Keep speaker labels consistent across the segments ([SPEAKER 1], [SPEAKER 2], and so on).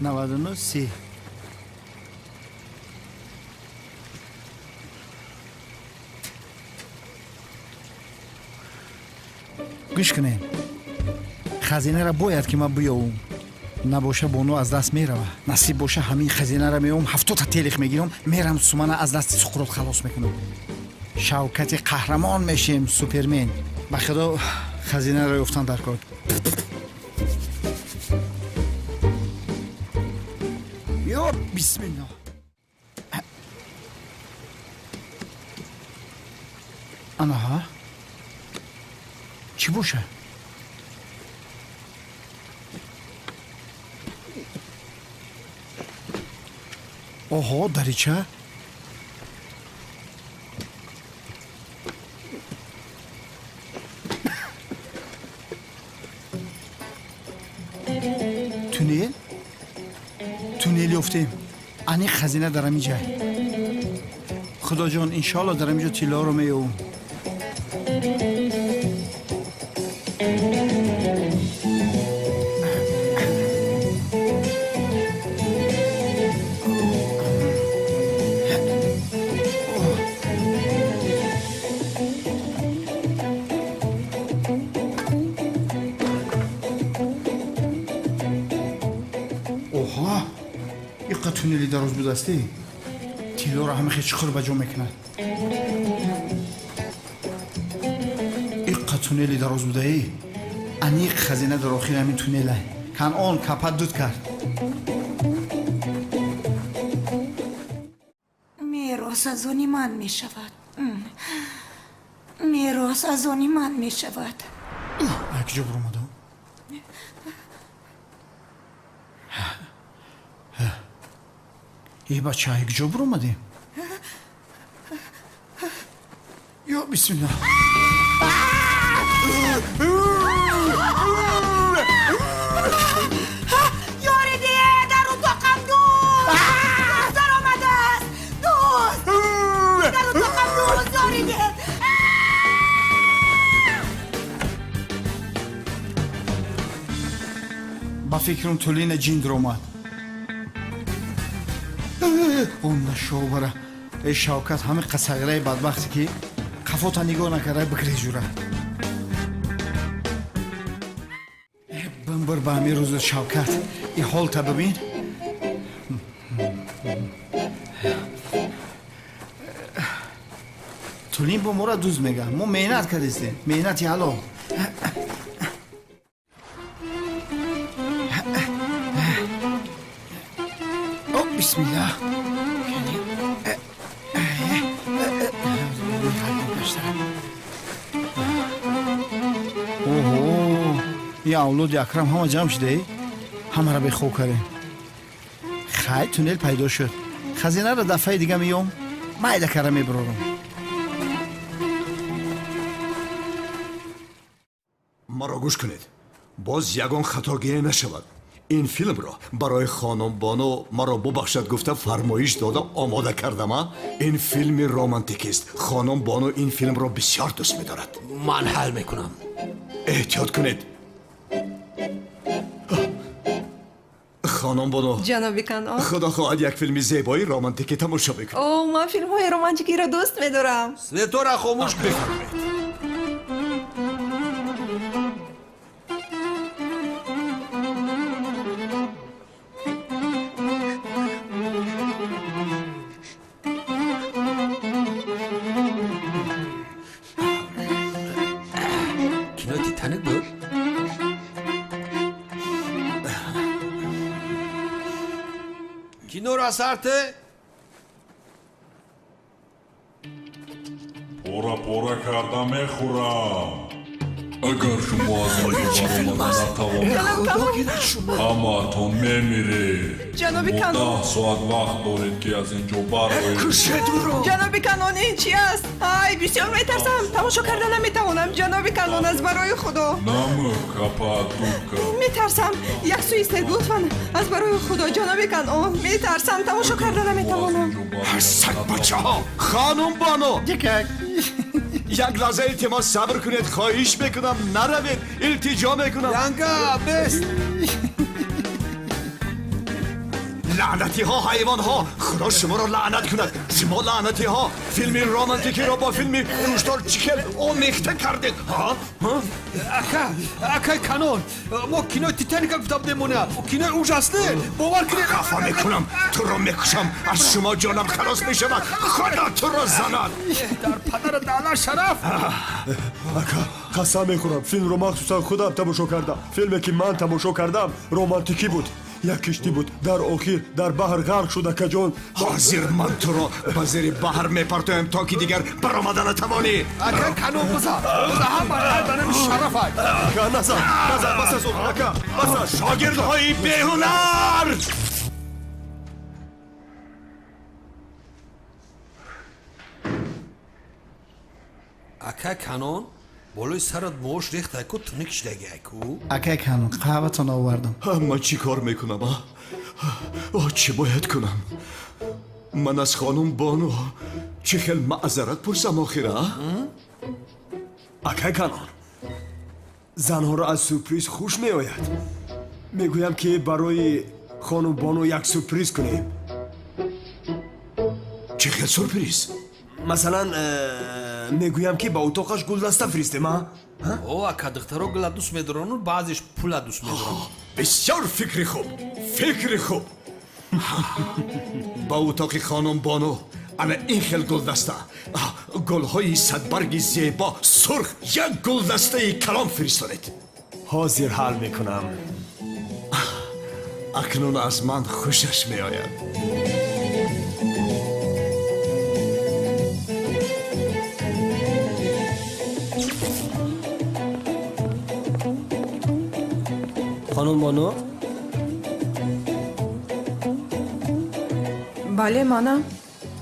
[SPEAKER 1] 99 30. Гӯш кунед, хазинаро бояд ки ман биёвум, набоша бону аз даст мерава. Насиб боша, ҳамин хазинаро меёвум, 70-та телих мегирам, мерам, сумана аз дасти Суқрот халос мекунам. Шавкати қаҳрамон мешем, супермен. Ба худо, хазинаро ёфтан дар кор. Ё бисмилло. Анаҳа, чӣ боша? Оҳо, дарича. Туннел, туннел ёфтем. Аниқ хазина дар ҳамин ҷай. Худоҷон, иншоалло дар ҳамин ҷо тиллоро меёвум. Оҳа, иқа туннели дароз будастӣ. Тиллоро ҳама хел чуқур ба ҷо мекунад. Иқа туннели дароз будаӣ. Аниқ хазина дар охири ҳамин туннела. Канъон капат дуд кард.
[SPEAKER 2] Мерос аз они ман мешавад. Мерос аз они ман мешавад.
[SPEAKER 1] Як ҷо буромадам. Э, бача, як ҷо буромадем. Ё бисмилло.
[SPEAKER 2] Ёри дие, дар утоқам дузд даромадааст. Дузд дар утоқам, дузд, ёри дие.
[SPEAKER 1] Ба фикрам, тулина ҷин дуромад. Он нашобара. Э, Шавкат, ҳамин қасағираи бадбахте ки қафота нигоҳ накарда бигрежура. Бимбир ба ҳамин рӯзу, Шавкат, и ҳолта бибин. Тулин бо мора дуз мега. Мо меҳнат кардистем, меҳнати ҳалол. О, бисмиллаҳ. Оҳо, ин авлоди Акрам ҳама ҷамъ шудаи, ҳамаро бехоб кардем. Хай, туннел пайдо шуд. Хазинаро дафъаи дига меём, майда кара мебарорам.
[SPEAKER 3] Маро гӯш кунед, боз ягон хатогие нашавад. Ин филмро барои хонумбону маро бубахшад гуфта фармоиш дода омода кардама. Ин филми романтикист. Хонумбону ин филмро бисёр дӯст медорад.
[SPEAKER 4] Ман ҳал мекунам.
[SPEAKER 3] Эҳтиёт кунед, хонумбону.
[SPEAKER 5] Ҷаноби Канъон.
[SPEAKER 3] Худо хоҳад, як филми зебои романтикӣ тамошо мекунем.
[SPEAKER 5] О, ман филмҳои романтикиро дӯст медорам.
[SPEAKER 4] Светора хомӯш кун.
[SPEAKER 3] Бифармоед.
[SPEAKER 4] Кино Титаник буд? Киноро сарте.
[SPEAKER 6] Пора пора карда мехӯрам. Агар шумо аз инҷо баромада натавонед, ҳамаатон мемиред.
[SPEAKER 5] Ҷаноби
[SPEAKER 6] Шумо
[SPEAKER 5] Канъон.
[SPEAKER 6] 10 соат вақт доред, ки аз ин ҷо бароед.
[SPEAKER 3] Кушед ӯро.
[SPEAKER 5] Ҷаноби Канъон, ин чи аст? Ай, бисёр метарсам, тамошо карда наметавонам. Ҷаноби Канъон, аз барои Худо.
[SPEAKER 6] Намӯ капа дудка.
[SPEAKER 5] Метарсам, як сӯ истед, лутфан, аз барои Худо. Ҷаноби Канъон, метарсам, тамошо карда наметавонам.
[SPEAKER 3] Сагбачаҳо! Хонумбону.
[SPEAKER 1] Дикак.
[SPEAKER 3] Як лаҳза, илтимос, сабр кунед, хоҳиш мекунам, наравед, илтиҷо мекунам.
[SPEAKER 4] Янга, бест.
[SPEAKER 3] Лаънатиҳо, ҳайвонҳо, Худо шуморо лаънат кунад. Шумо лаънатиҳо филми романтикиро бо филми куштор чӣ хел омехта кардед?
[SPEAKER 4] Ака, акай Канон, мо кинои Титаника гуфта будем, моня кинои ужас не, бовар кунед.
[SPEAKER 3] Хафа мекунам, туро мекушам, аз шумо ҷонам халос мешавад. Худо туро занад.
[SPEAKER 4] Дар падара даъла шараф.
[SPEAKER 7] Ака, қасам мехӯрам, филмро махсусан худам тамошо кардам. Филме ки ман тамошо кардам, романтикӣ буд. Як киштӣ буд, дар охир дар баҳр ғарқ шуд, акаҷон.
[SPEAKER 3] Ҳозир ман туро ба зери баҳр мепартоям, то ки дигар баромада натавонӣ.
[SPEAKER 4] Ака Канон, биза, биза, ҳама банами шараф.
[SPEAKER 7] Ака, назар, назар, бас аз он, ака, бас аз.
[SPEAKER 3] Шогирдҳои беҳунар!
[SPEAKER 4] Ака Канон, болои сарат мош рехтайку, тунук шидагиайку.
[SPEAKER 1] Акай Канон, қаҳватон овардам.
[SPEAKER 3] Ман чӣ кор мекунам? А чӣ бояд кунам? Ман аз хонум Бону чӣ хел маъзарат пурсам охира?
[SPEAKER 7] Акай Канон, занҳоро аз сюрприз хуш меояд. Мегӯям ки барои хонум Бону як сюрприз кунем.
[SPEAKER 3] Чӣ хел сюрприз?
[SPEAKER 7] Масалан, мегӯям ки ба утоқаш гулдаста фиристем, а?
[SPEAKER 4] О, ака, духтаро гула дӯст медорану, баъзеш пула дӯст медоранд.
[SPEAKER 3] Бисёр фикри хуб, фикри хуб. Ба утоқи хонум Бону ана ин хел гулдаста, гулҳои садбарги зебо, сурх, як гулдастаи калон фиристонед.
[SPEAKER 7] Ҳозир ҳал мекунам.
[SPEAKER 3] Акнун аз ман хушаш меояд.
[SPEAKER 8] Хонум Бону?
[SPEAKER 5] Бале, манам.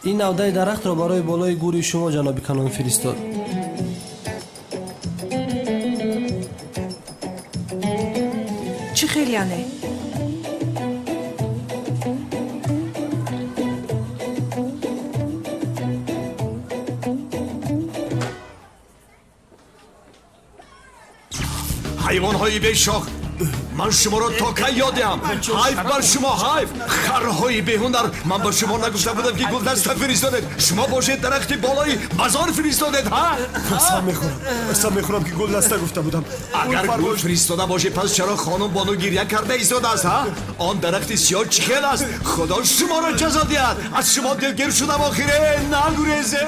[SPEAKER 8] Ин навдаи дарахтро барои болои гӯри шумо ҷаноби Канон фиристод.
[SPEAKER 5] Чӣ хел яъне?
[SPEAKER 3] Ҳайвонҳои бешох, ман шуморо то кай ёд диҳам? Ҳайф бар шумо, ҳайф! Харҳои беҳунар! Ман ба шумо нагуфта будам, ки гулдаста фиристодед? Шумо бошед, дарахти болои мазор фиристодед, ҳа?
[SPEAKER 7] Қасам мехӯрам, қасам мехӯрам, ки гулдаста гуфта будам.
[SPEAKER 3] Агар гул фиристода бошед, пас чаро хонум Бону гиря карда истодааст, ҳа? Он дарахти сиёҳ чӣ хел аст? Худо шуморо ҷазо диҳад! Аз шумо дилгир шудам охире, нагурезе!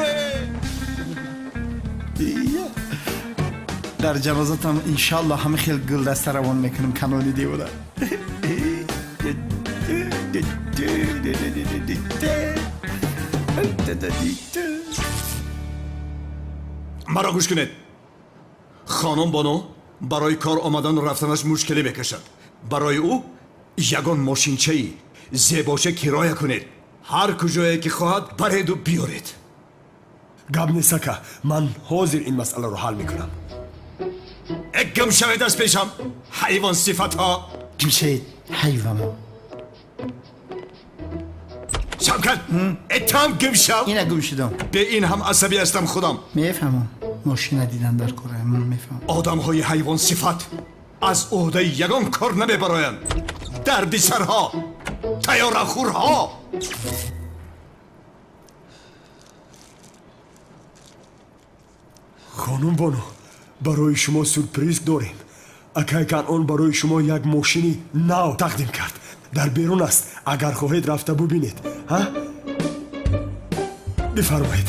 [SPEAKER 1] Дар ҷанозатам иншалло ҳама хел гулдаста равон мекунам, Канони девона.
[SPEAKER 3] Маро гӯш кунед. Хонум Бону барои кор омадану рафтанаш мушкилӣ мекашад. Барои ӯ ягон мошинчаи зебоша кироя кунед. Ҳар куҷое ки хоҳад, бареду биёред.
[SPEAKER 7] Гап нест, ака, ман ҳозир ин масъаларо ҳал мекунам.
[SPEAKER 3] Гум шавед аз пешам, ҳайвон сифатҳо!
[SPEAKER 1] Гум шавед, ҳайвонҳо!
[SPEAKER 3] Шавкат, этам гум шав!
[SPEAKER 1] Ина гум шудам.
[SPEAKER 3] Бе ин ҳам асабӣ ҳастам худам.
[SPEAKER 1] Мефаҳмам, мошина дидан дар кора, ман мефаҳмам.
[SPEAKER 3] Одамҳои ҳайвон сифат аз ӯҳдаи ягон кор намебароянд. Дарди сарҳо, тайёрахӯрҳо.
[SPEAKER 7] Хонум Бону, барои шумо сюрприз дорем. Акай Канон барои шумо як мошини нав тақдим кард. Дар берун аст, агар хоҳед рафта бубинед. Ҳа? Бифармоед.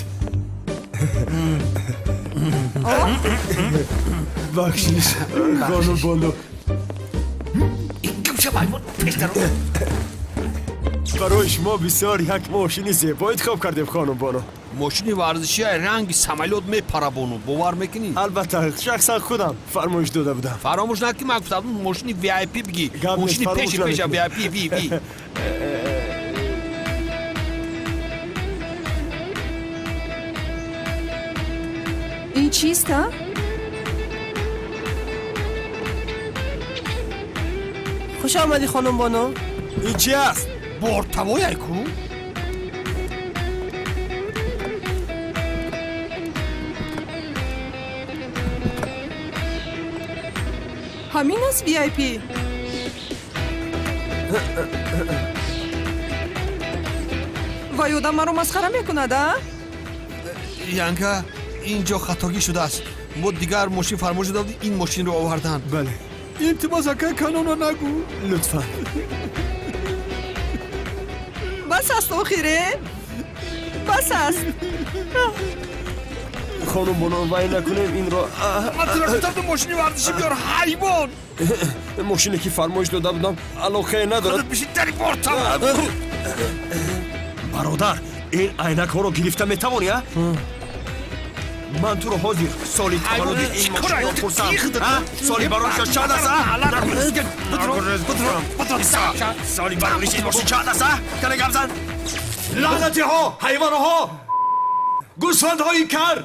[SPEAKER 7] Бахшиш, хонум Бону. Барои шумо бисёр як мошини зебо интихоб кардем, хонум Бону.
[SPEAKER 4] Мошини варзиши ранги самолёт мепара, Бону, бовар мекунӣ?
[SPEAKER 7] Албатта, шахсан худам фармоиш дода будам.
[SPEAKER 4] Фаромӯш накунӣ, ман гуфтам мошини VIP бигӣ. Мошини пеши пеша VIP ви ви.
[SPEAKER 5] Ин чист, а?
[SPEAKER 8] Хуш омадӣ, хонум Бону.
[SPEAKER 7] Ин чи аст?
[SPEAKER 4] Бортавояй ку?
[SPEAKER 5] Ҳамин аст VIP? Ва ёдам маро масхара мекунад, а?
[SPEAKER 4] Янга, ин ҷо хатогӣ шудааст. Мо дигар мошин фармоиш дода будем, ин мошинро оварданд.
[SPEAKER 7] Бале.
[SPEAKER 4] Илтимос, акай Канонро нагӯ.
[SPEAKER 7] Лутфан.
[SPEAKER 5] Бас аст охире? Бас аст.
[SPEAKER 7] Хонум Боно, вай накунем инро.
[SPEAKER 4] Ман туро гуфтам, мошини варзишӣ биёр, ҳайвон!
[SPEAKER 7] Мошине ки фармоиш дода будам, алоқае надорад.
[SPEAKER 4] Худат бишин дар бортам.
[SPEAKER 7] Бародар, ин айнакҳоро гирифта метавонӣ, а? Ман туро ҳозир соли таваллуди ин мошинро пурсам. Соли бароришаш чанд аст, а? Соли барориши ин мошин чанд аст, а? Кане гап зан.
[SPEAKER 3] Лаънатиҳо, ҳайвонҳо, гӯсфандҳои кар!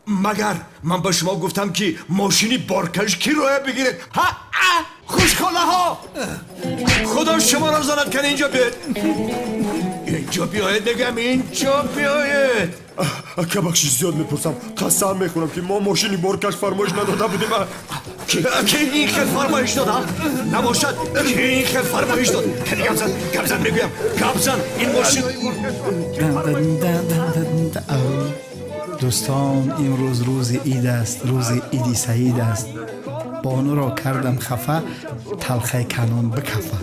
[SPEAKER 3] Магар ман ба шумо гуфтам, ки мошини боркаш кироя бигиред? Ҳа, хушхолаҳо, худо шуморо занад! Кане инҷо биёед, инҷо биёед, мегӯям, инҷо биёед!
[SPEAKER 7] Ака, бахшиш, зиёд мепурсам. Қасам мехӯрам, ки мо мошини боркаш фармоиш надода будем.
[SPEAKER 3] Ки ин хел фармоиш дод? Набошад, ки ин хел фармоиш дод? Кани гап зан, гап зан, мегӯям, гап зан! Ин мошин.
[SPEAKER 1] Дӯстон, имрӯз рӯзи ид аст, рӯзи иди саид аст. Бонуро кардам хафа, талхаи Канон бикафа.